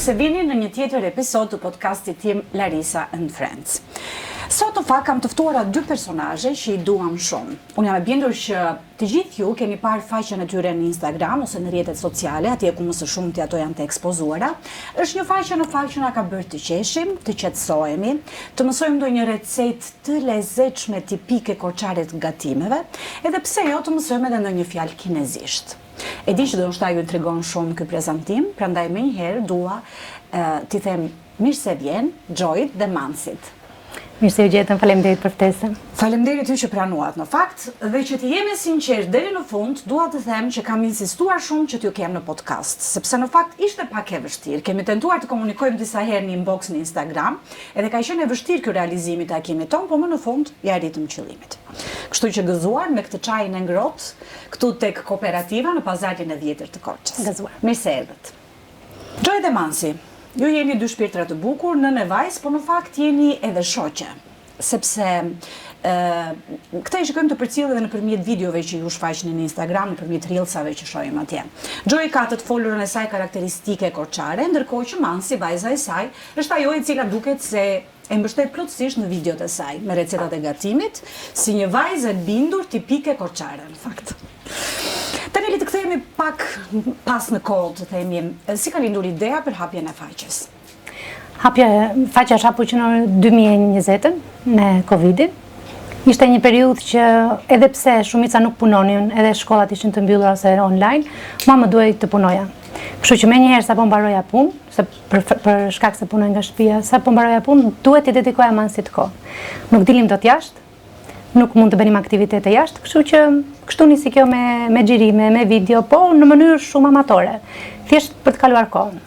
mirë se vini në një tjetër episod të podcastit tim Larisa and Friends. Sot në fakt kam të ftuara dy personazhe që i duam shumë. Unë jam e bindur që të gjithë ju keni parë faqen e tyre në Instagram ose në rrjetet sociale, atje ku më së shumti ato janë të ekspozuara. Është një faqe në fakt që na ka bërë të qeshim, të qetësohemi, të mësojmë ndonjë recetë të lezetshme tipike korçare të gatimeve, edhe pse jo të mësojmë edhe ndonjë fjalë kinezisht. E di që ndoshta ju intrigon shumë ky prezantim, prandaj menjëherë dua t'i them mirë se vjen Xhoit dhe Mansit. Mirë se ju gjetëm, faleminderit për ftesën. Faleminderit ju që pranuat në fakt dhe që të jem e sinqertë deri në fund, dua të them që kam insistuar shumë që t'ju kem në podcast, sepse në fakt ishte pak e vështirë. Kemi tentuar të komunikojmë disa herë në inbox në Instagram, edhe ka qenë e vështirë ky realizimi i takimit tonë, por më në fund ia arritëm qëllimit. Kështu që gëzuar me këtë çajin e ngrohtë këtu tek Kooperativa në pazarin e vjetër të Korçës. Gëzuar. Mirë se erdhët. Xhoi dhe Mansi, ju jeni dy shpirtra të bukur, nënë e vajzë, por në fakt jeni edhe shoqe, sepse ë këtë e shikojmë të përcjellë edhe nëpërmjet videove që ju shfaqni në Instagram, nëpërmjet reelsave që shohim atje. Xhoi ka të folurën e saj karakteristike korçare, ndërkohë që Mansi, vajza e saj, është ajo e cila duket se E mbështet plotësisht në videot e saj, me recetat e gatimit, si një vajzë e bindur tipike korçare, në fakt. Tani le të kthehemi pak pas në kohë, të themi, si ka lindur ideja për hapjen e faqes? Hapja e faqja është hapur që në 2020-ën me Covidin. Ishte një periudhë që edhe pse shumica nuk punonin, edhe shkollat ishin të mbyllura ose online, mua më duhej të punoja. Kështu që menjëherë sapo mbaroja punë, se për, për shkak se punoj nga shtëpia, sapo mbaroja punë, duhet t'i dedikoja Mansit kohë. Nuk dilim dot jashtë, nuk mund të bënim aktivitete jashtë, kështu që kështu nisi kjo me me xhirime, me video, po në mënyrë shumë amatore, thjesht për të kaluar kohën.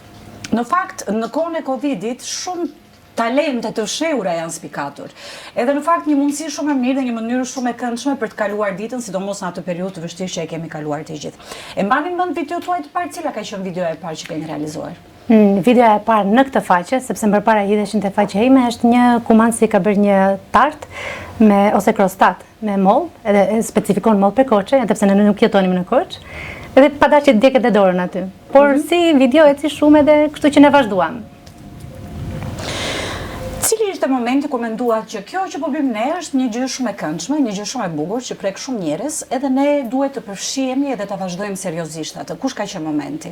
Në fakt, në kohën e Covidit, shumë talente të fshehura janë spikatur. Edhe në fakt një mundësi shumë e mirë dhe një mënyrë shumë e këndshme për të kaluar ditën, sidomos në atë periudhë të vështirë që e kemi kaluar të gjithë. E mbani mend videon tuaj të parë, cila ka qenë videoja e parë që keni realizuar? Mm, videoja e parë në këtë faqe, sepse më përpara hidheshin te faqja ime, është një ku Mansi ka bërë një tart me ose krostat me mollë, edhe e specifikon mollë prej Korçe, edhe pse ne nuk jetonim në Korçë, edhe pa dashje djeg edhe dorën aty. Por mm -hmm. si video eci shumë edhe kështu që ne vazhduam. Cili ishte momenti kur menduat që kjo që po bëjmë ne është një gjë shumë e këndshme, një gjë shumë e bukur që prek shumë njerëz, edhe ne duhet të përfshihemi edhe ta vazhdojmë seriozisht atë. Kush ka qenë momenti?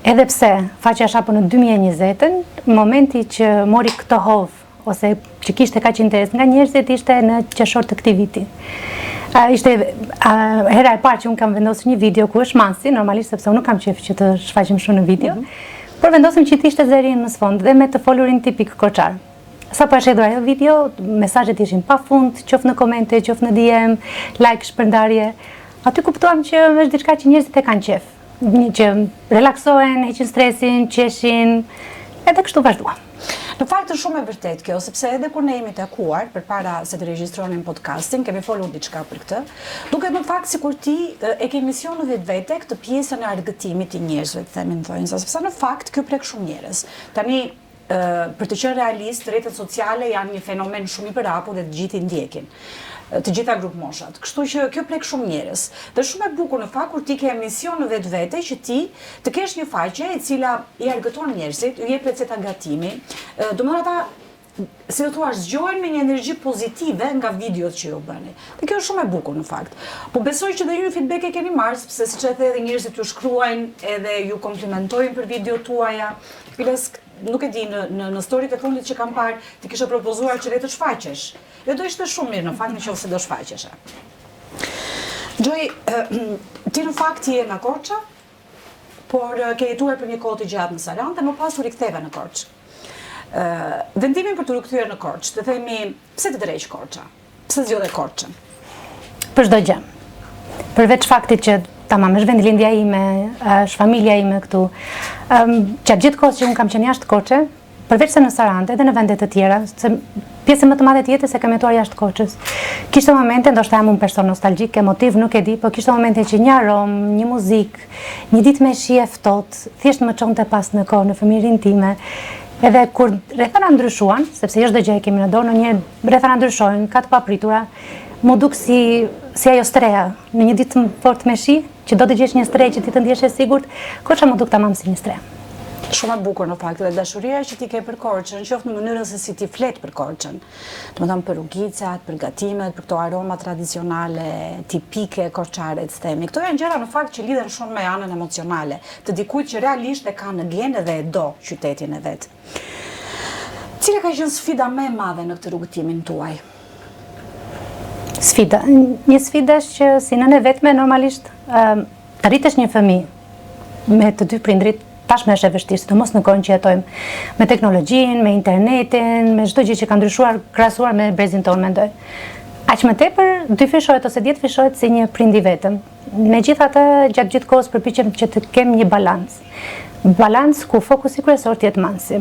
Edhe pse faqja është hapur në 2020-ën, momenti që mori këtë hov ose që kishte kaq interes nga njerëzit ishte në qershor të këtij viti. Ishte hera e parë që unë kam vendosur një video ku është Mansi, normalisht sepse unë nuk kam qejf që të shfaqem shumë në video, mm -hmm. por vendosëm që të ishte zëri im në sfond dhe me të folurin tipik korçar. Sapo është hedhur ajo video, mesazhet ishin pa fund, qoftë në komente, qoftë në DM, like, shpërndarje. Aty kuptuam që është diçka që njerëzit e kanë qejf. Një që relaksohen, heqin stresin, qeshin, edhe kështu vazhduam. Në fakt është shumë e vërtetë kjo, sepse edhe kur ne jemi takuar përpara se të regjistronim podcastin, kemi folur diçka për këtë. Duket në fakt sikur ti e ke mision në vetvete këtë pjesën e argëtimit të njerëzve, të themi në thonjëza, sepse në fakt kjo prek shumë njerëz. Tani për të qenë realist, rrjetet sociale janë një fenomen shumë i përhapur dhe të gjithë i ndjekin të gjitha grupmoshat. Kështu që kjo prek shumë njerëz. Dhe shumë e bukur në fakt kur ti ke mision në vetvete që ti të kesh një faqe e cila i argëton njerëzit, ju jep receta gatimi, domethënë ata si të thuash, zgjohen me një energji pozitive nga videot që ju bëni. Dhe kjo është shumë e bukur në fakt. Po besoj që dhe ju një feedback e keni marrë, sepse siç e the edhe njerëzit ju shkruajnë edhe ju komplimentojnë për videot tuaja. Biles nuk e di në në në storyt e fundit që kam parë, ti kishe propozuar që dhe të shfaqesh. Dhe do ishte shumë mirë në fakt në qoftë se do shfaqeshe. Xhoi, ti në fakt je nga Korça, por ke jetuar për një kohë të gjatë në Sarandë dhe më pas u riktheve në Korçë. Vendimin për t'u rikthyer në Korçë, të themi, pse të tërheq Korça? Pse zgjodhe Korçën? Për çdo gjë. Përveç faktit që tamam është vendlindja ime, është familja ime këtu. Gjatë gjithë kohës që unë kam qenë jashtë Korçe, përveç se në Sarandë, edhe në vende të tjera, se pjesën më të madhe të jetës e kam jetuar jashtë Korçës. Kishte momente, ndoshta jam un person nostalgjik, emotiv, nuk e di, po kishte momente që një aromë, një muzikë, një ditë me shi e ftohtë, thjesht më çonte pas në kohë, në fëmijërinë time. Edhe kur rrethanat ndryshuan, sepse jo çdo gjë e kemi në dorë, ndonjëherë rrethanat ndryshojnë, ka të papritura, m'u duk si si ajo streha, në një ditë të fortë me shi, që do të gjesh një strehë që ti të ndihesh e sigurt, Korça m'u duk tamam si një strehë. Shumë e bukur në fakt dhe dashuria që ti ke për Korçën, qoftë në mënyrën se si ti flet për Korçën. Domethënë për rrugicat, për gatimet, për këto aroma tradicionale, tipike korçare, të themi. Këto janë gjëra në fakt që lidhen shumë me anën emocionale, të dikujt që realisht e ka në gen dhe e do qytetin e vet. Cila ka qenë sfida më e madhe në këtë rrugëtimin tuaj? Sfida. Një sfidë është që si nënë e vetme normalisht të rritësh një fëmijë me të dy prindrit tashmë është e vështirë, sidomos në kohën që jetojmë, me teknologjinë, me internetin, me çdo gjë që ka ndryshuar krahasuar me brezin tonë, mendoj. Aq më tepër dyfishohet ose dhjetëfishohet si një prind i vetëm. Megjithatë, gjatë gjithë kohës përpiqem që të kem një balancë. Balancë ku fokusi kryesor të jetë Mansi.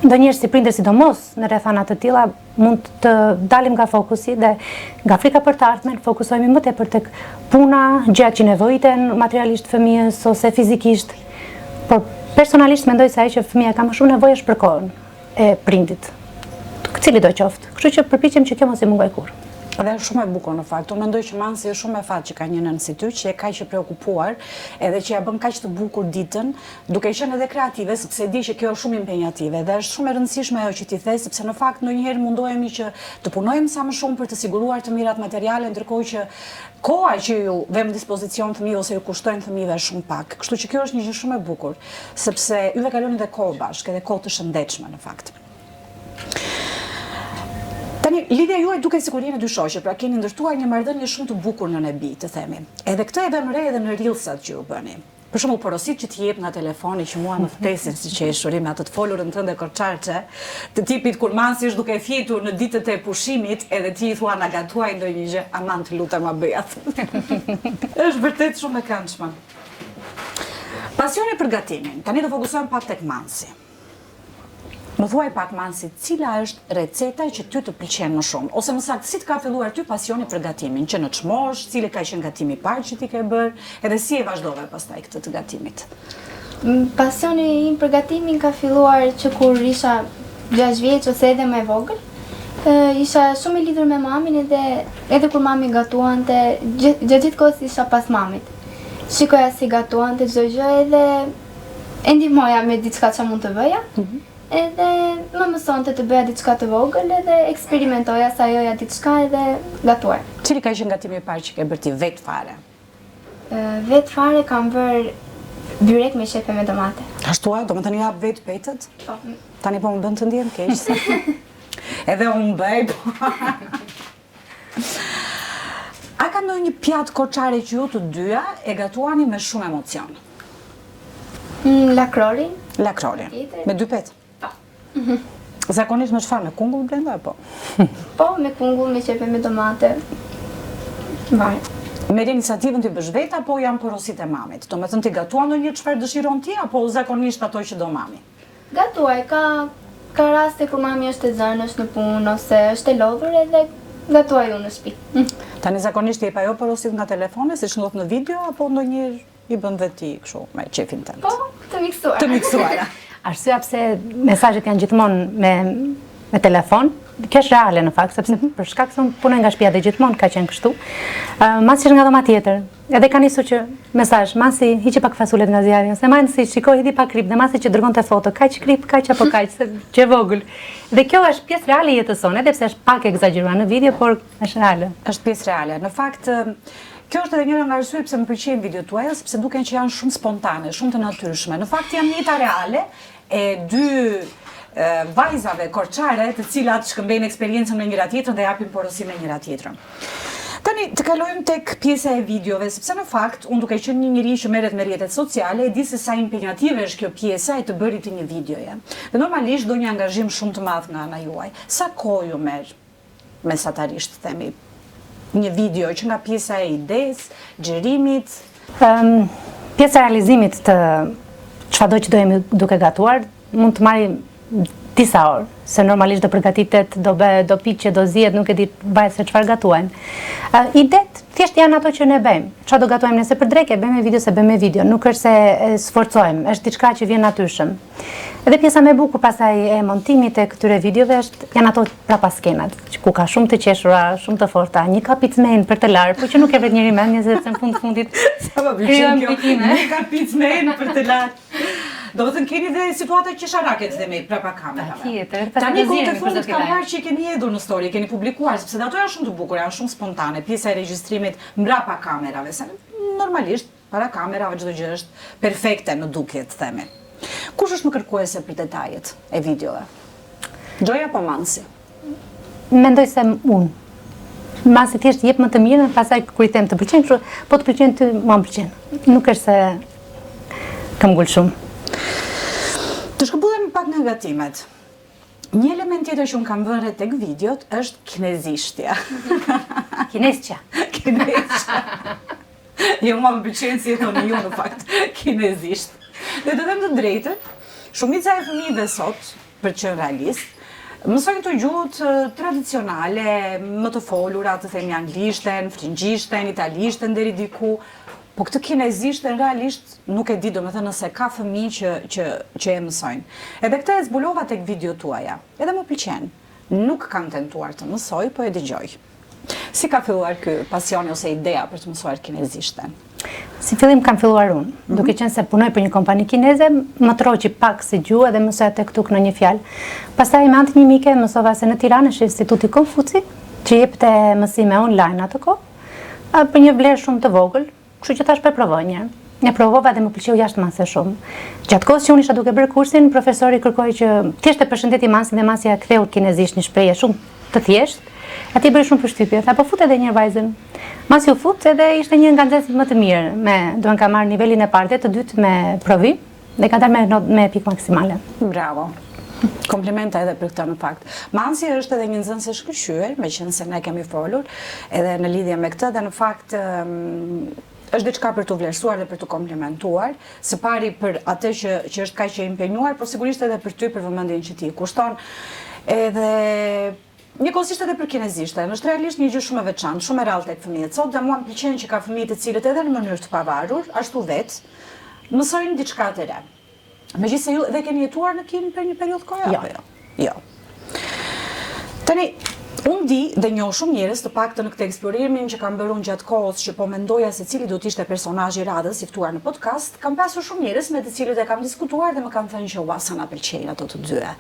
Ndonjëherë si prindër sidomos në rrethana të tilla mund të dalim nga fokusi dhe nga frika për të ardhmen fokusohemi më tepër tek puna, gjërat që nevojiten materialisht fëmijës ose fizikisht. Por personalisht mendoj se ajo që fëmija ka më shumë nevojë është për kohën. e prindit, cilido qoftë. Kështu që përpiqem që kjo mos i mungojë kurrë. Dhe është shumë e bukur në fakt. Unë mendoj që Mansi është shumë me fat që ka një nënë si ty, që je kaq e preokupuar, edhe që ia bën kaq të bukur ditën, duke qenë edhe kreative, sepse e di që kjo është shumë impenjative dhe është shumë e rëndësishme ajo që ti the, sepse në fakt ndonjëherë mundohemi që të punojmë sa më shumë për të siguruar të mirat materiale, ndërkohë që koha që ju vëmë në dispozicion fëmijëve ose ju kushtojmë fëmijëve është shumë pak. Kështu që kjo është një gjë shumë e bukur. Sepse juve kaloni dhe kohë bashkë, edhe kohë të shëndetshme në fakt. Tani, lidhja juaj duket sikur jeni dy shoqe, pra keni ndërtuar një marrëdhënie shumë të bukur nënë e bijë, të themi. Edhe këtë e vëmë re edhe në reelsat që ju bëni. Për shembull, porositë që ti jep nga telefoni që mua më vdesin së qeshuri me atë të folurën tënde korçarçe, të tipit kur Mansi është duke fjetur në ditët e pushimit, edhe ti i thua na gatuaj ndonjë gjë, aman të lutem ma bëj atë. Është vërtet shumë e këndshme. Pasioni për gatimin. Tani do fokusohem pak tek Mansi. Më thuaj pak Mansi, cila është receta që ty të pëlqen më shumë? Ose më saktë, si të ka filluar ty pasioni për gatimin? Që në ç'moshë, cili ka qenë gatimi i parë që ti ke bërë, edhe si e vazhdove pastaj këtë të gatimit? Pasioni im për gatimin ka filluar që kur isha 6 vjeç ose edhe më e vogël. Isha shumë e lidhur me mamin edhe edhe kur mami gatuante, gjatë gjithë kohës isha pas mamit. Shikoja si gatuante çdo gjë edhe e ndihmoja me diçka që mund të bëja. Mm -hmm. Edhe më mësonte të bëja diçka të vogël edhe eksperimentoja, sajoja diçka edhe gatuaja. Cili ka qenë gatimi i parë që ke bërë ti vetë fare? Vetë fare kam bërë byrek me qepë me domate. Ashtu a, domethënë i hap vetë petët? Po. Tani po më bën të ndihem keq. Edhe unë bëj, po. A ka ndonjë pjatë korçare që ju të dyja e gatuani me shumë emocion? Mm, lakrorin. Lakrorin. Me dy petë? Po. Zakonisht me çfarë, me kungull brenda apo? Po, me kungull, me qepë, me domate. Varet. Merr iniciativën t'i bësh vetë apo janë porositë e mamit? Domethënë ti gatuan ndonjë çfarë dëshiron ti apo zakonisht ato që do mami? Gatuaj, ka ka raste kur mami është e zënë, është në punë ose është e lodhur edhe gatuaj unë në shtëpi. Tani zakonisht jep ajo porositë nga telefoni, siç ndodh në video apo ndonjëherë i bën dhe ti kështu me qejfin tënd? Po, të miksuara. Të miksuara. Arsyeja pse mesazhet janë gjithmonë me me telefon, kjo është reale në fakt, sepse mm -hmm. për shkak se unë punoj nga shtëpia dhe gjithmonë ka qenë kështu. Uh, Mansi është nga dhoma tjetër, Edhe ka nisur që mesazh, Mansi hiqi pak fasulet nga zjarri, ose Mansi shiko hidhi pak kripë dhe Mansi që dërgonte foto, kaq kripë, kaq apo kaq, se që e vogël. Dhe kjo është pjesë reale e jetës sonë, edhe pse është pak ekzagjeruar në video, por është reale. Është pjesë reale. Në fakt, kjo është edhe njëra nga arsyet pse më pëlqejnë videot tuaja, sepse duken që janë shumë spontane, shumë të natyrshme. Në fakt janë jeta reale e dy vajzave korçare, të cilat shkëmbejnë eksperiencën me njëra tjetrën dhe japin porosi me njëra tjetrën. Tani të kalojmë tek pjesa e videove, sepse në fakt unë duke qenë një njeri që merret me rrjetet sociale, e di se sa impenjative është kjo pjesa e të bërit të një videoje. Dhe normalisht do një angazhim shumë të madh nga ana juaj. Sa kohë ju merr mesatarisht themi një video që nga pjesa e idesë, xhirimit? Um, pjesa e realizimit të çfarëdo që do jemi duke gatuar, mund të marrë disa orë, se normalisht do përgatitet, do bëhet, do piqet, do zihet, nuk e di varet se çfarë gatuajmë. Uh, idet thjesht janë ato që ne bëjmë. Çfarë do gatuajmë nëse për drekë, e bëjmë me video se bëjmë me video, nuk është se e sforcojmë, është diçka që vjen natyrshëm. Edhe pjesa më e bukur pastaj e montimit të këtyre videove është janë ato prapaskenat, ku ka shumë të qeshura, shumë të forta, një kapicmen për të larë, por që nuk e vret njeri mendjen sepse në fund të fundit sa më pëlqen kjo. Një kapicmen për të larë. Domethënë keni dhe situata qesharake të themi prapa kamerave. Patjetër, Tani kohët e fundit kam parë që i keni hedhur në story, i keni publikuar, sepse dhe ato janë shumë të bukura, janë shumë spontane, pjesa e regjistrimit mbrapa kamerave, se normalisht para kamerave çdo gjë është perfekte në dukje të themi. Kush është më kërkuese për detajet e videove? Gioia apo Mansi? Mendoj se unë. Mansi thjesht jep më të mirën, pastaj kur i them të pëlqen kështu, po të pëlqen ty, mua më pëlqen. Nuk është se këmbëngul shumë. Të shkëputemi pak nga gatimet. Një element tjetër që unë kam vënë re tek videot është kinezishtja. Kinezçja. Kinezçja. Jo, mua më pëlqen si e thoni ju në fakt, kinezisht. Dhe të them të drejtën, shumica e fëmijëve sot, për të qenë realist, mësojnë këto gjuhët tradicionale, më të folura, të themi anglishten, frëngjishten, italishten deri diku, po këtë kinezishten realisht nuk e di, domethënë nëse ka fëmijë që që që e mësojnë. Edhe këtë e zbulova tek videot tuaja. Edhe më pëlqen. Nuk kam tentuar të mësoj, po e dëgjoj. Si ka filluar ky pasioni ose ideja për të mësuar kinezishten? Si fillim kam filluar unë, mm -hmm. duke qenë se punoj për një kompani kineze, më troqi pak si gjuhë dhe mësoja tek tuk ndonjë fjalë. Pastaj me anë të një mike mësova se në Tiranë është Instituti Konfuci, që jepte mësime online atë kohë, për një vlerë shumë të vogël, Kështu që thashë po e provoj një herë. E provova dhe më pëlqeu jashtë mase shumë. Gjatë kohës që unë isha duke bërë kursin, profesori kërkoi që thjesht e përshëndeti Mansin dhe Mansi ia ktheu kinezisht një shprehje shumë të thjeshtë. Atij i bëri shumë përshtypje. Tha, po fute edhe një herë vajzën. Mansi u fut edhe ishte një nga nxënësit më të mirë, me, domethënë ka marrë nivelin e parë dhe të dytë me provim dhe ka dalë me not, me pikë maksimale. Bravo. Komplimenta edhe për këtë në fakt. Mansi është edhe një nxënës i shkëlqyer, meqenëse ne kemi folur edhe në lidhje me këtë dhe në fakt është diçka për t'u vlerësuar dhe për t'u komplimentuar, së pari për atë që që është kaq e impenjuar, por sigurisht edhe për ty për vëmendjen që ti i kushton. Edhe njëkohësisht edhe për kinezishten, është realisht një gjë shumë e veçantë, shumë e rrallë tek fëmijët sot dhe mua më pëlqen që ka fëmijë të cilët edhe në mënyrë të pavarur, ashtu vetë, mësojnë diçka të re. Megjithëse ju edhe keni jetuar në Kinë për një periudhë kohe jo. apo jo? Jo. Tani, unë di dhe njoh shumë njerëz, të paktën në këtë eksplorimin që kam bërë unë gjatë kohës që po mendoja se cili do të ishte personazhi i radhës i ftuar në podcast, kam pasur shumë njerëz me të cilët e kam diskutuar dhe më kanë thënë që ua sa na pëlqejnë ato të dyja.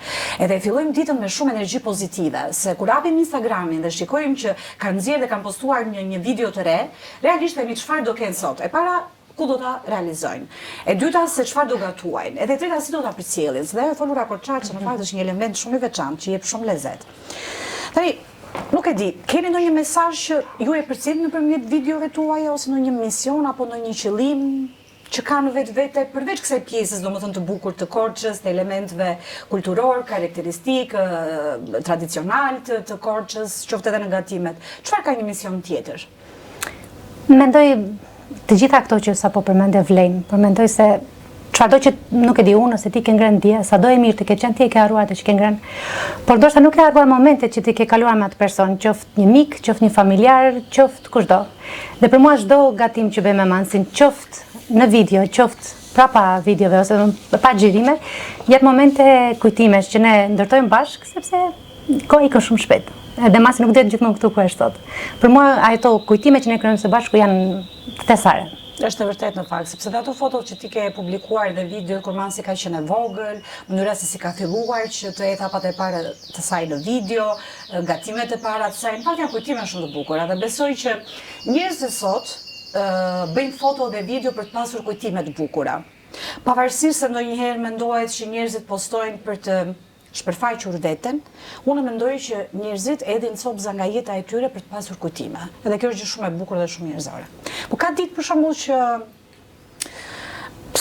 Edhe e fillojmë ditën me shumë energji pozitive, se kur hapim Instagramin dhe shikojmë që kanë nxjerrë dhe kanë postuar një një video të re, realisht themi çfarë do kenë sot. E para ku do ta realizojnë. E dyta se çfarë do gatuajnë. Edhe e treta si do ta përcjellin, se dhe ajo e folura korçarçe në fakt është një element shumë i veçantë që jep shumë lezet. Tani, nuk e di, keni ndonjë mesazh që ju e përcjellni nëpërmjet videove tuaja ose ndonjë mision apo ndonjë qëllim që ka në vetvete përveç kësaj pjesës, domethënë të bukur të Korçës, të elementëve kulturor, karakteristik, tradicional të, të Korçës, qoftë edhe në gatimet. Çfarë ka një mision tjetër? Mendoj të gjitha këto që sapo përmende vlejnë, por mendoj se çfarëdo që nuk e di unë ose ti ke ngrënë dje, sado e mirë të ketë qenë ti e ke harruar atë që ke ngrënë. Por ndoshta nuk e harruar momentet që ti ke kaluar me atë person, qoftë një mik, qoftë një familjar, qoftë kushdo. Dhe për mua çdo gatim që bëj me Mansin, qoftë në video, qoftë prapa videove ose pa xhirime, jep momente kujtimesh që ne ndërtojmë bashkë sepse Koha ikën shumë shpejt. Edhe Mansi nuk do jetë gjithmonë këtu ku është sot. Për mua ato kujtime që ne krijojmë së bashku janë thesare. Është e vërtetë në fakt, sepse dhe ato fotot që ti ke publikuar dhe videot kur Mansi ka qenë e vogël, mënyra se si ka filluar që të hedhë hapat e para të saj në video, gatimet e para të saj, në fakt janë kujtime shumë të bukura dhe besoj që njerëzit sot bëjnë foto dhe video për të pasur kujtime të bukura. Pavarësisht se ndonjëherë mendohet që njerëzit postojnë për të shpërfaqur veten, unë mendoj që njerëzit hedhin copëza nga jeta e tyre për të pasur kujtime. Edhe kjo është gjë shumë e bukur dhe shumë njerëzore. Po ka ditë për shembull që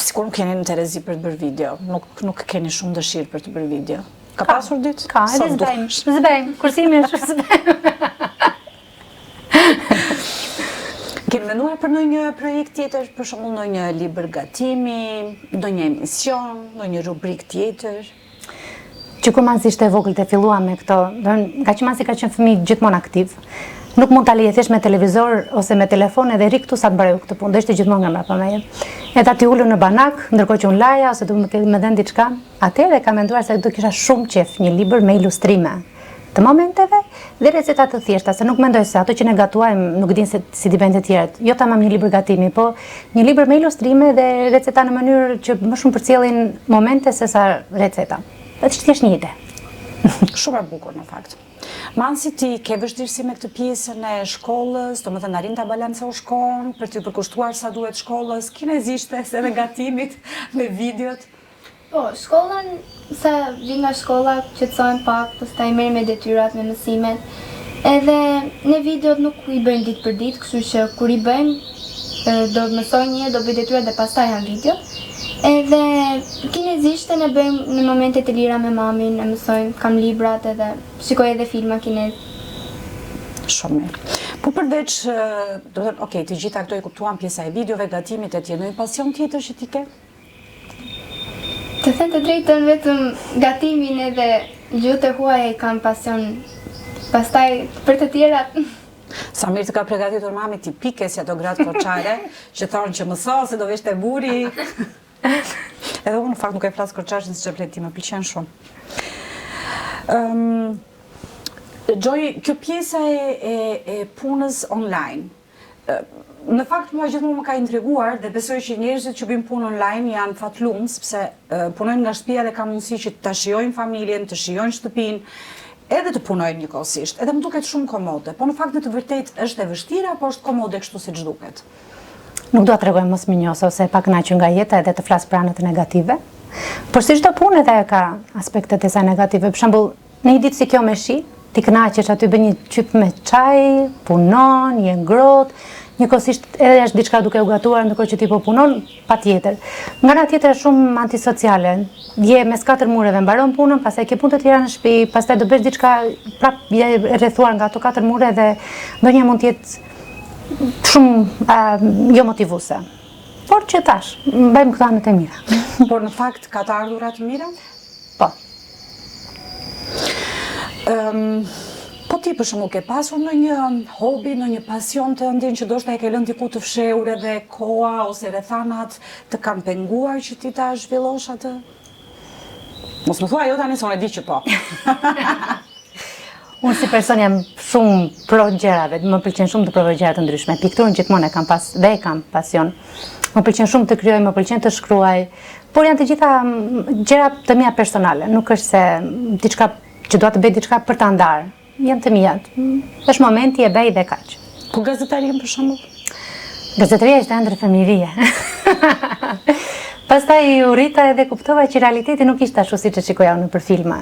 sikur nuk jeni në terezi për të bërë video, nuk nuk keni shumë dëshirë për të bërë video. Ka, ka pasur ditë? Ka, edhe zbejmë, zbejmë, kursimi është zbejmë. Keni menduar për ndonjë projekt tjetër, për shembull ndonjë libër gatimi, ndonjë emision, ndonjë rubrikë tjetër? Që kur Mansi ishte e vogël dhe filluam me këto, ngaqë Mansi ka qenë fëmijë gjithmonë aktiv, nuk mund ta lije thjesht me televizor ose me telefon edhe rri këtu sa të mbaroj këtë punë, do ishte gjithmonë nga mbrapa meje. Edhe aty ulur në banak, ndërkohë që unë laja ose duke më dhënë diçka, atëherë kam menduar se do kisha shumë qejf një libër me ilustrime. të momenteve dhe receta të thjeshta, se nuk mendoj se ato që ne gatuajmë nuk din se si t'i bëjnë të tjerët. Jo tamam një libër gatimi, po një libër me ilustrime dhe receta në mënyrë që më shumë përcjellin momente sesa receta. Është thjesht një ide. Shumë e bukur në fakt. Mansi ti ke vështirësi me këtë pjesën e shkollës, domethënë arrin ta balancosh kohën për t'iu përkushtuar sa duhet shkollës, kinezishtes edhe gatimit me videot. Po, shkollën, sa vij nga shkolla, qetësohem pak, pastaj merrem me detyrat, me mësimet. Edhe ne videot nuk i bëjmë ditë për ditë, kështu që kur i bëjmë, do mësoj një herë, do bëj detyrat dhe pastaj janë videot. Edhe kinezishten e bëjmë në momente të lira me mamin, e mësojmë, kam librat edhe shikoj edhe filma kinez. Shumë mirë. Po përveç, domethënë, ok, të gjitha këto i kuptuam pjesa e videove, gatimit e tjerë, ndonjë pasion tjetër që ti ke? Të them të drejtën vetëm gatimin edhe gjuhët e huaja i kam pasion. Pastaj për të tjerat Sa mirë të ka pregatitur mami tipike si ato gratë korçare që thonë që mëso se do vesh te burri. Edhe unë në fakt nuk e flas korçarshin siç e flet ti, më pëlqen shumë. Ëm Xhoi, kjo pjesa e, e, e punës online, Në fakt mua gjithmonë më ka intriguar dhe besoj që njerëzit që bëjnë punë online janë fatlum sepse punojnë nga shtëpia dhe kanë mundësi që ta shijojnë familjen, të shijojnë shtëpinë, edhe të punojnë njëkohësisht. Edhe më duket shumë komode, po në fakt në të vërtetë është e vështirë apo është komode kështu siç duket? Nuk dua të tregohem mosmirënjohëse ose e pakënaqur nga jeta edhe të flas për anët negative. Por si çdo punë edhe ajo ka aspektet e saj negative. Për shembull, Në një ditë si kjo me shi, ti kënaqesh aty bën një qyp me çaj, punon, je ngrohtë, njëkohësisht edhe është diçka duke u gatuar ndërkohë që ti po punon, patjetër. Nga ana tjetër është shumë antisociale. Je mes katër mureve, mbaron punën, pastaj ke punë të tjera në shtëpi, pastaj do bësh diçka, prap je rrethuar nga ato katër mure dhe ndonjëherë mund të jetë shumë uh, jo motivuese. Por që tash, mbajmë këto anët e mira. Por në fakt ka të ardhura të mira? Po. Um, po ti për shembull ke pasur ndonjë hobi, ndonjë pasion tëndin që ndoshta e ke lënë diku të fshehur edhe koha ose rrethanat të kanë penguar që ti ta zhvillosh atë? Mos më thuaj jo tani se unë e di që po. Unë si person jam shumë pro gjërave, më pëlqen shumë të provoj gjëra të ndryshme. Pikturën gjithmonë e kam pas dhe e kam pasion. Më pëlqen shumë të krijoj, më pëlqen të shkruaj, Por janë të gjitha gjëra të mia personale, nuk është se diçka që dua të bëj diçka për ta ndarë. Janë të miat. Është momenti e bëj dhe kaq. Po gazetarinë për shembull? Gazetaria ishte ëndërr fëmijërie. Pastaj u rrita edhe kuptova që realiteti nuk ishte ashtu siç e shikoja unë nëpër filma.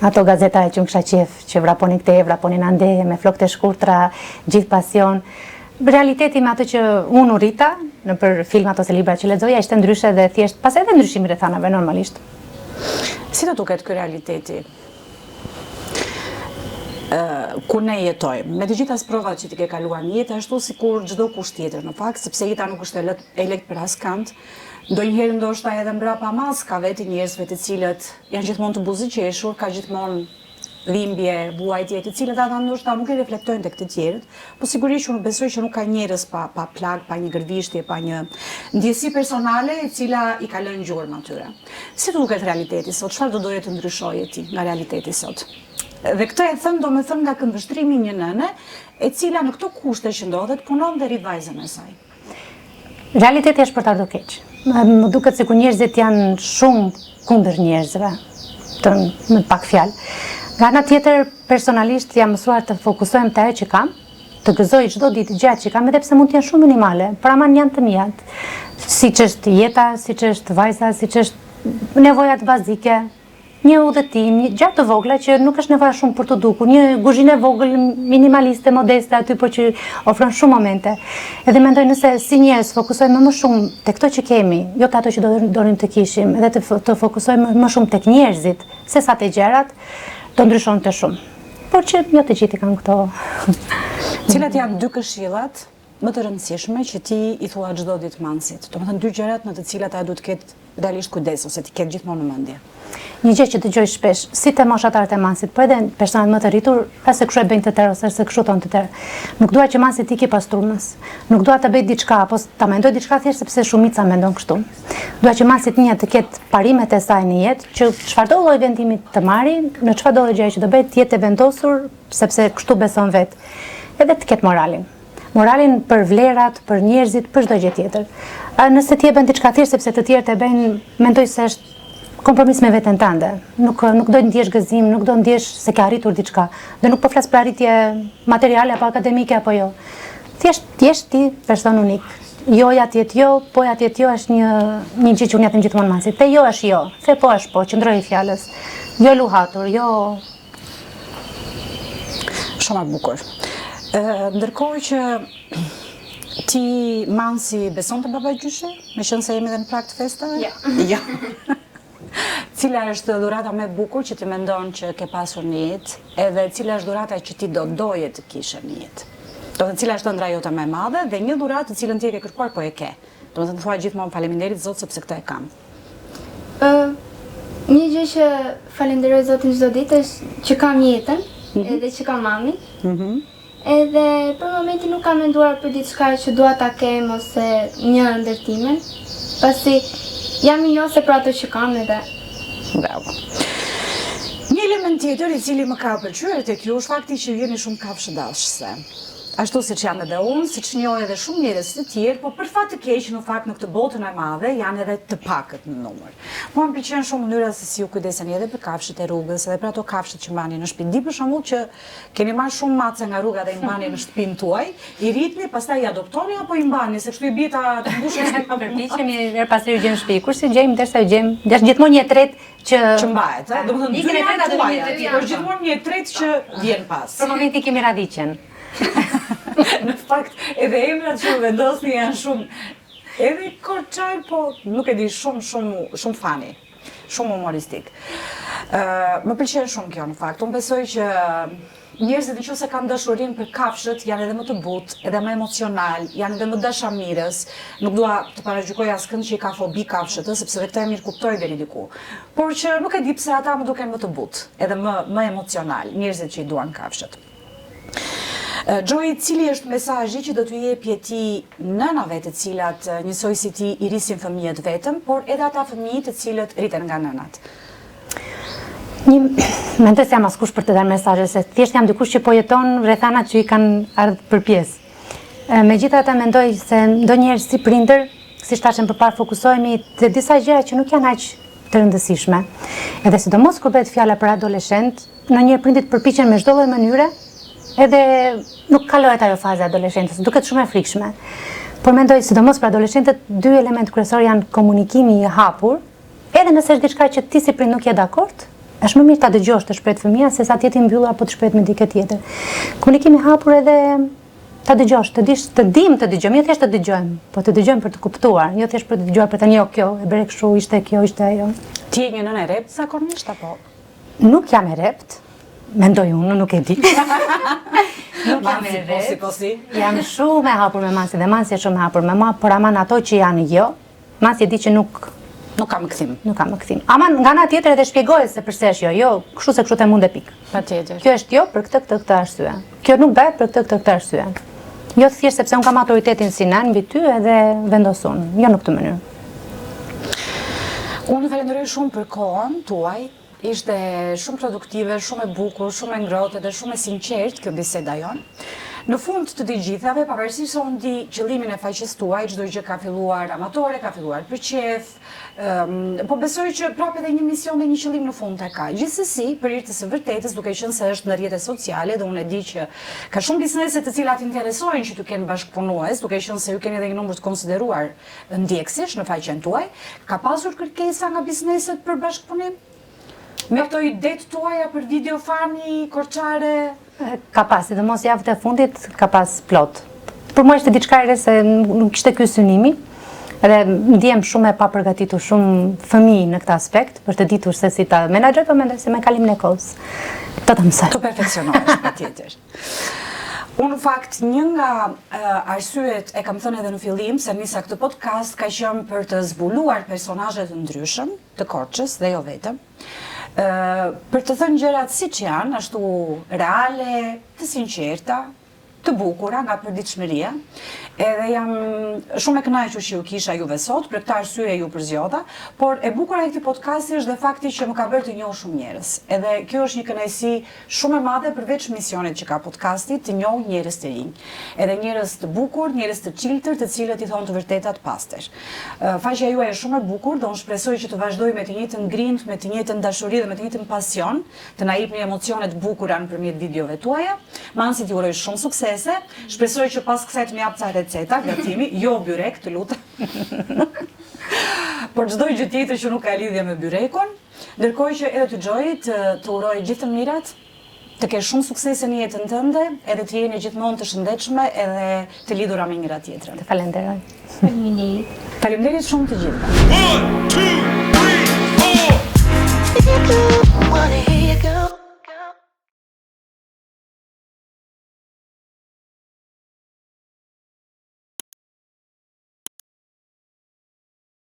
Ato gazetare që unë kisha qejf, që vraponin këtej, vraponin andej, me flokët e shkurtra, gjithë pasion. Realiteti me atë që unë u rrita, nëpër filmat ose librat që lexoja, ishte ndryshe dhe thjesht, pas edhe ndryshimi i rrethanave normalisht. Si të duket ky realiteti? ku ne jetojmë, me të gjitha sprovat që ti ke kaluar në jetë, ashtu sikur çdokush tjetër në fakt, sepse jeta nuk është e lehtë për askënd, ndonjëherë ndoshta edhe mbrapa maskave të njerëzve të cilët janë gjithmonë të buzëqeshur, ka gjithmonë dhimbje, vuajtje, të cilat ata ndoshta nuk i reflektojnë tek të tjerët, po sigurisht që unë besoj që nuk ka njerëz pa pa plagë, pa një gërvishtje, pa një ndjesi personale e cila i ka lënë gjurmë atyre. Si të duket realiteti sot? Çfarë do doje të ndryshoje ti nga realiteti sot? Dhe këtë e them domethënë nga këndvështrimi i një nëne, e cila në këto kushte që ndodhet punon dhe rrit vajzën e saj. Realiteti është për të ardhur keq. Më duket sikur njerëzit janë shumë kundër njerëzve, të me pak fjalë. Nga ana tjetër, personalisht jam mësuar të fokusohem te ajo që kam, të gëzoj çdo ditë gjërat që kam, edhe pse mund të jenë shumë minimale, por aman janë të miat. Siç është jeta, siç është vajza, siç është nevojat bazike, Një udhëtim, një gjëra të vogla që nuk është nevoja shumë për t'u dukur, një kuzhinë e vogël minimaliste, modeste aty, por që ofron shumë momente. Edhe mendoj nëse si njerëz fokusohemi më shumë te këto që kemi, jo te ato që do donim të kishim, edhe të, të fokusohemi më shumë tek njerëzit, se sa te gjërat, do ndryshonte shumë. Por që jo të gjithë i kanë këto. Cilat janë dy këshillat? më të rëndësishme që ti i thua çdo ditë Mansit. Domethënë dy gjërat në të cilat ajo duhet të ketë realisht kujdes ose t'i ketë gjithmonë në mendje. Një gjë që dëgjoj shpesh, si te moshatarët e Mansit, po edhe personat më të rritur, a se kështu e bëjnë të tërë ose se kështu thonë të tërë. Nuk dua që Mansi të iki pas turmës. Nuk dua të bëj diçka apo ta mendoj diçka thjesht sepse shumica mendon kështu. Dua që Mansi të një të ketë parimet e saj në jetë, që çfarëdo lloj vendimi të marri, në çfarëdo lloj gjëje që do bëjë, të jetë e vendosur sepse kështu beson vetë. Edhe të ketë moralin. Moralin për vlerat, për njerëzit, për çdo gjë tjetër. Nëse ti e bën diçka thjesht sepse të tjerët e bëjnë, mendoj se është kompromis me veten tënde. Nuk nuk do të ndjesh gëzim, nuk do ndjesh se ke arritur diçka. Dhe nuk po flas për arritje materiale apo akademike apo jo. Thjesht të jesh ti person unik. Joja të jetë jo, poja të jetë jo është një një gjë që unë ja them gjithmonë Mansit. The jo është jo, the po është po, qëndroji fjalës. Jo luhatur, jo Shumë e bukur. Ndërkohë që ti Mansi beson te babagjyshi, meqenëse jemi dhe në prag të festave? Jo. Jo. Cila është dhurata më e bukur që ti mendon që ke pasur në jetë, edhe cila është dhurata që ti do doje të kishe në jetë? Domethënë cila është ëndrra jote më e madhe dhe një dhuratë të cilën ti e ke kërkuar po e ke. Domethënë thua gjithmonë faleminderit Zot sepse këtë e kam. Ë një gjë që falenderoj Zotin çdo ditë është që kam jetën, mm -hmm. edhe që kam mamin. Mm -hmm. Edhe për momentin nuk kam menduar për diçka që dua ta kem ose një ëndërr timen, pasi jam mirënjohëse për ato që kam edhe. Bravo. Një element tjetër i cili më ka pëlqyer tek ju është fakti që ju jeni shumë kafshëdashëse. Ashtu siç jam edhe unë, siç njoh edhe shumë njerëz të tjerë, po për fat të keq në fakt në këtë botën e madhe janë edhe të pakët në numër. Mua më pëlqen shumë mënyra se si ju kujdeseni edhe për kafshët e rrugës, edhe për ato kafshët që mbani në shtëpi. Di për shembull që keni marrë shumë mace nga rruga dhe i mbani në shtëpinë tuaj, i rritni, pastaj i adoptoni apo i mbani, se kështu i bie ta të mbushni shtëpinë. Përpiqemi herë pas here gjejmë shtëpi. Kur s'i gjejmë derisa i gjejmë, është gjithmonë një e tretë që që mbahet, ë, domethënë dy janë tuaja, është gjithmonë një e tretë që vjen pas. Për momentin kemi Radhiqen. Në fakt, edhe emrat që vendosni janë shumë edhe korçar, po nuk e di, shumë shumë shumë funny, shumë humoristik. Ë, më pëlqen shumë kjo në fakt. Unë besoj që Njerëzit në qoftë se kanë dashurinë për kafshët janë edhe më të butë, edhe më emocionalë, janë edhe më dashamirës. Nuk dua të paragjykoj askënd që i ka fobi kafshët, ë, sepse edhe këtë e mirëkuptoj deri diku. Por që nuk e di pse ata më duken më të butë, edhe më më emocionalë, njerëzit që i duan kafshët. Xhoi, cili është mesazhi që do t'u jepje ti nënave të cilat njësoj si ti i rrisin fëmijët vetëm, por edhe ata fëmijë të cilët rriten nga nënat? Një, mendoj se jam askush për të dhënë mesazhe, se thjesht jam dikush që po jeton rrethanat që i kanë ardhur për pjesë. Megjithatë mendoj se ndonjëherë si prindër, siç thashë më përpara fokusohemi te disa gjëra që nuk janë aq të rëndësishme. Edhe sidomos kur bëhet fjala për adoleshent, ndonjëherë prindërit përpiqen me çdo lloj mënyre, edhe nuk kalohet ajo faza e adoleshencës, duket shumë e frikshme. Por mendoj sidomos për adoleshentët dy elementë kryesorë janë komunikimi i hapur, Edhe nëse është diçka që ti si prind nuk je dakord, është më mirë ta dëgjosh të shprehet fëmija sesa të jetë i mbyllur apo të shprehet me dikë tjetër. Komunikimi i hapur edhe ta dëgjosh, të dish, të dim të dëgjojmë, jo thjesht të dëgjojmë, po të dëgjojmë për të kuptuar, jo thjesht për të dëgjuar për të thënë jo kjo, e bëre kështu, ishte kjo, ishte ajo. Ti je një nënë e rreptë zakonisht apo? Nuk jam e rreptë, mendoj unë, nuk e di. nuk jam e rreptë. Po si, po si. Jam shumë e hapur me Mansin dhe Mansi është shumë e hapur me mua, por aman ato që janë jo, Mansi e di që nuk Nuk ka më kthim. Nuk ka më kthim. Ama nga ana tjetër edhe shpjegoj se përse është jo, jo, kështu se kështu them unë dhe pikë. Patjetër. Kjo është jo për këtë këtë këtë arsye. Kjo nuk bëhet për këtë këtë këtë arsye. Jo thjesht sepse unë kam autoritetin si nënë mbi ty edhe vendos unë, jo në këtë mënyrë. Unë ju falenderoj shumë për kohën tuaj. Ishte shumë produktive, shumë e bukur, shumë e ngrohtë dhe shumë e sinqertë kjo biseda jonë. Në fund të të gjithave, pavarësisht se unë di qëllimin e faqes tuaj, çdo gjë ka filluar amatore, ka filluar për qejf, po besoj që prapë edhe një mision dhe një qëllim në fund e ka. Gjithsesi, për hir të së vërtetës, duke qenë se është në rrjete sociale dhe unë e di që ka shumë biznese të cilat interesohen që t'ju kenë bashkëpunues, duke qenë se ju keni edhe një numër të konsideruar ndjekësish në faqen tuaj, ka pasur kërkesa nga bizneset për bashkëpunim? Me këto idetë tuaja për video funny, korçare? Ka pas, sidomos javët e fundit, ka pas plot. Për mua ishte diçka e re se nuk ishte ky synimi. Edhe ndihem shumë e papërgatitur, shumë fëmijë në këtë aspekt, për të ditur se si ta menaxhoj, po mendoj se me kalimin e kohës do ta mësoj. Të perfeksionohesh patjetër. Unë në fakt një nga arsyet e kam thënë edhe në fillim se nisa këtë podcast ka qenë për të zbuluar personazhe të ndryshëm të Korçës dhe jo vetëm. Ë për të thënë gjërat siç janë, ashtu reale, të sinqerta, të bukura nga përditshmëria. Edhe jam shumë e kënaqur që ju kisha juve sot, për këtë arsye ju përzgjodha, por e bukura e këtij podcasti është dhe fakti që më ka bërë të njoh shumë njerëz. Edhe kjo është një kënaqësi shumë e madhe përveç misionit që ka podcasti, të njoh njerëz të rinj. Edhe njerëz të bukur, njerëz të çiltër, të cilët i thonë të vërtetat pastër. Faqja juaj është shumë e bukur dhe unë shpresoj që të vazhdojë me të njëjtën grintë, me të njëjtën dashuri dhe me të njëjtën pasion të na jepni emocione të bukura nëpërmjet videove tuaja. Mansit i uroj shumë suksese. Shpresoj që pas kësaj të më japë ca receta gatimi, jo byrek, të lutem. Por çdo gjë tjetër që nuk ka lidhje me byrekun. Ndërkohë që edhe ty Xhoi të, të uroj gjithë të mirat, të kesh shumë suksese në jetën tënde, edhe të jeni gjithmonë të shëndetshme edhe të lidhura me njëra tjetrën. Të falenderoj. Faleminderit. Faleminderit shumë të gjithëve. One, two.